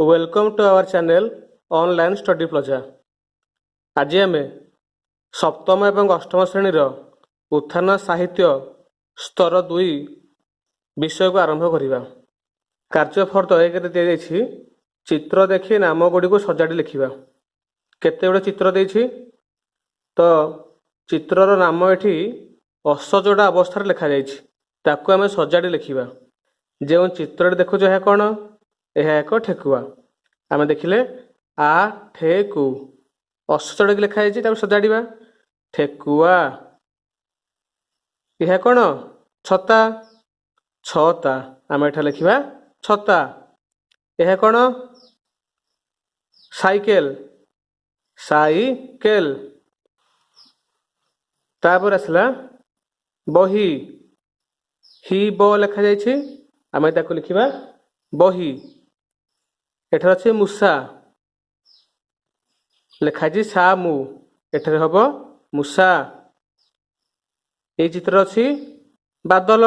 Welcome to our channel, Online Study Plaza. ଆଜି ଆମେ ସପ୍ତମ ଏବଂ ଅଷ୍ଟମ ଶ୍ରେଣୀର ଉତ୍ଥାନ ସାହିତ୍ୟ ସ୍ତର 2 ବିଷୟକୁ ଆରମ୍ଭ କରିବା। କାର୍ଯ୍ୟ ଫର୍ଦ୍ଦ 1ରେ ଦିଆଯାଇଛି, ଚିତ୍ର ଦେଖି ନାମ ଗୁଡ଼ିକୁ ସଜାଡ଼ି ଲେଖିବା। କେତେ ଗୁଡ଼ିଏ ଚିତ୍ର ଦେଇଛି ତ, ଚିତ୍ରର ନାମ ଏଠି ଅସଜଡ଼ା ଅବସ୍ଥାରେ ଲେଖାଯାଇଛି, ତାକୁ ଆମେ ସଜାଡ଼ି ଲେଖିବା। ଯେଉଁ ଚିତ୍ରଟି ଦେଖୁଛ, ଏହା କ'ଣ? ଏହା ଏକ ଠେକୁଆ। ଆମେ ଦେଖିଲେ ଆ ଠେ କୁ ଅସଜଡ଼ିକି ଲେଖା ହେଇଛି, ତାକୁ ସଜାଡ଼ିବା, ଠେକୁଆ। ଏହା କ'ଣ? ଛତା, ଛତା। ଆମେ ଏଠାରେ ଲେଖିବା ଛତା। ଏହା କ'ଣ? Cycle, cycle. ତାପରେ ଆସିଲା ବହି। ହି ବ ଲେଖାଯାଇଛି, ଆମେ ତାକୁ ଲେଖିବା ବହି। ଏଠାରେ ଅଛି ମୂଷା, ଲେଖାଯାଇଛି ସା ମୁ, ଏଠାରେ ହବ ମୂଷା। ଏଇ ଚିତ୍ର ଅଛି ବାଦଲ,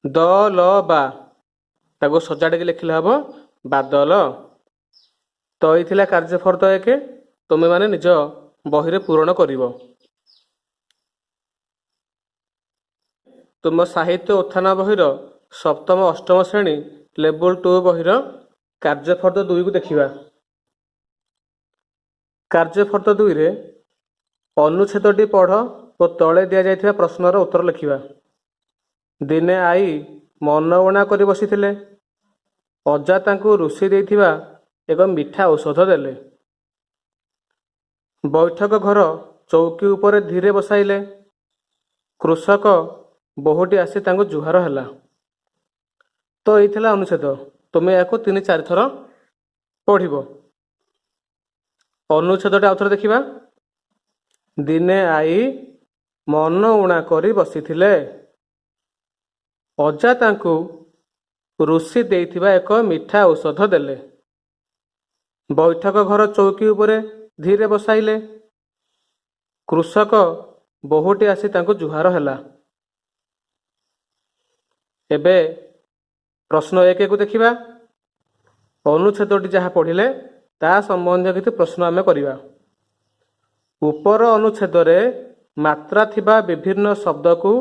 ଦ ଲ ବା, ତାକୁ ସଜାଡ଼ିକି ଲେଖିଲେ ହବ ବାଦଲ। ତ ଏଇ ଥିଲା କାର୍ଯ୍ୟ ଫର୍ଦ୍ଦ 1। ତୁମେମାନେ ନିଜ ବହିରେ ପୂରଣ କରିବ। ତୁମ ସାହିତ୍ୟ ଉତ୍ଥାନ ବହିର ସପ୍ତମ ଅଷ୍ଟମ ଶ୍ରେଣୀ ଲେବୁଲ 2 ବହିର କାର୍ଯ୍ୟ ଫର୍ଦ୍ଦ 2କୁ ଦେଖିବା। କାର୍ଯ୍ୟ ଫର୍ଦ୍ଦ 2ରେ ଅନୁଚ୍ଛେଦଟି ପଢ଼ ଓ ତଳେ ଦିଆଯାଇଥିବା ପ୍ରଶ୍ନର ଉତ୍ତର ଲେଖିବା। ଦିନେ ଆଈ ମନ ଊଣା କରି ବସିଥିଲେ। ଅଜା ତାଙ୍କୁ ଋଷି ଦେଇଥିବା ଏକ ମିଠା ଔଷଧ ଦେଲେ। ବୈଠକ ଘର ଚୌକି ଉପରେ ଧୀରେ ବସାଇଲେ। କୃଷକ ବୋହୂଟି ଆସି ତାଙ୍କୁ ଜୁହାର ହେଲା। ତ ଏଇ ଥିଲା ଅନୁଚ୍ଛେଦ। ତୁମେ ଏହାକୁ ତିନି ଚାରିଥର ପଢ଼ିବ। ଅନୁଚ୍ଛେଦଟା ଆଉଥରେ ଦେଖିବା। ଦିନେ ଆଈ ମନ ଊଣା କରି ବସିଥିଲେ। ଅଜା ତାଙ୍କୁ ଋଷି ଦେଇଥିବା ଏକ ମିଠା ଔଷଧ ଦେଲେ। ବୈଠକ ଘର ଚୌକି ଉପରେ ଧୀରେ ବସାଇଲେ। କୃଷକ ବୋହୂଟି ଆସି ତାଙ୍କୁ ଜୁହାର ହେଲା। ଏବେ ପ୍ରଶ୍ନ 1କୁ ଦେଖିବା। ଅନୁଚ୍ଛେଦଟି ଯାହା ପଢ଼ିଲେ, ତା ସମ୍ବନ୍ଧୀୟ କିଛି ପ୍ରଶ୍ନ ଆମେ କରିବା। ଉପର ଅନୁଚ୍ଛେଦରେ ମାତ୍ରା ଥିବା ବିଭିନ୍ନ ଶବ୍ଦକୁ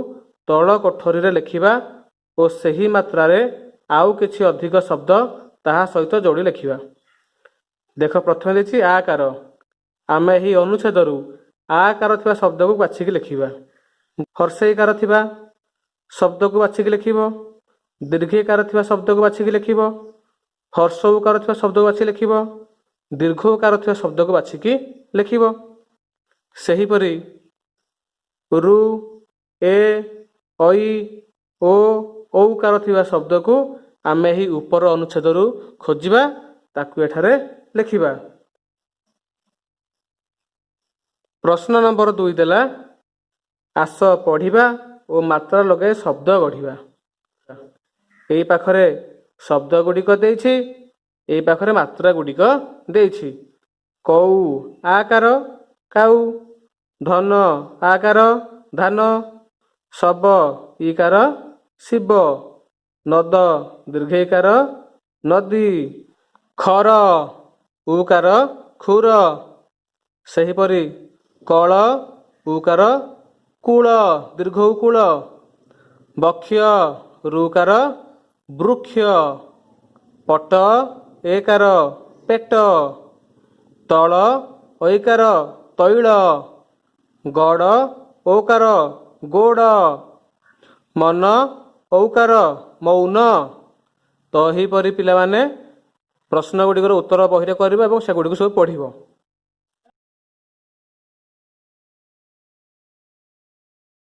ତଳ କୋଠରୀରେ ଲେଖିବା ଓ ସେହି ମାତ୍ରାରେ ଆଉ କିଛି ଅଧିକ ଶବ୍ଦ ତାହା ସହିତ ଯୋଡ଼ି ଲେଖିବା। ଦେଖ, ପ୍ରଥମେ ଦେଇଛି ଆକାର। ଆମେ ଏହି ଅନୁଚ୍ଛେଦରୁ ଆକାର ଥିବା ଶବ୍ଦକୁ ବାଛିକି ଲେଖିବା। ହର୍ଷେଇକାର ଥିବା ଶବ୍ଦକୁ ବାଛିକି ଲେଖିବ, ଦୀର୍ଘଈକାର ଥିବା ଶବ୍ଦକୁ ବାଛିକି ଲେଖିବ, ହର୍ଷଉକାର ଥିବା ଶବ୍ଦକୁ ବାଛି ଲେଖିବ, ଦୀର୍ଘଉକାର ଥିବା ଶବ୍ଦକୁ ବାଛିକି ଲେଖିବ। ସେହିପରି ରୁ, ଏ, ଐ, ଓ, ଔକାର ଥିବା ଶବ୍ଦକୁ ଆମେ ଏହି ଉପର ଅନୁଚ୍ଛେଦରୁ ଖୋଜିବା, ତାକୁ ଏଠାରେ ଲେଖିବା। ପ୍ରଶ୍ନ ନମ୍ବର 2 ଦେଲା, ଆସ ପଢ଼ିବା ଓ ମାତ୍ରା ଲଗାଇ ଶବ୍ଦ ଗଢ଼ିବା। ଏଇ ପାଖରେ ଶବ୍ଦ ଗୁଡ଼ିକ ଦେଇଛି, ଏଇ ପାଖରେ ମାତ୍ରା ଗୁଡ଼ିକ ଦେଇଛି। କଉ ଆକାର କାଉ, ଧନ ଆକାର ଧାନ, ଶବ ଇକାର ଶିବ, ନଦ ଦୀର୍ଘଈକାର ନଦୀ, ଖର ଉକାର ଖୁର। ସେହିପରି କଳ ଉକାର କୂଳ, ଦୀର୍ଘ କୂଳ, ବକ୍ଷ ରୁକାର ବୃକ୍ଷ, ପଟ ଏକାର ପେଟ, ତଳ ଐକାର ତୈଳ, ଗଡ଼ ଔକାର ଗୋଡ଼, ମନ ଔକାର ମୌନ। ତ ଏହିପରି ପିଲାମାନେ ପ୍ରଶ୍ନ ଗୁଡ଼ିକର ଉତ୍ତର ବହିରେ କରିବ ଏବଂ ସେଗୁଡ଼ିକୁ ସବୁ ପଢ଼ିବ।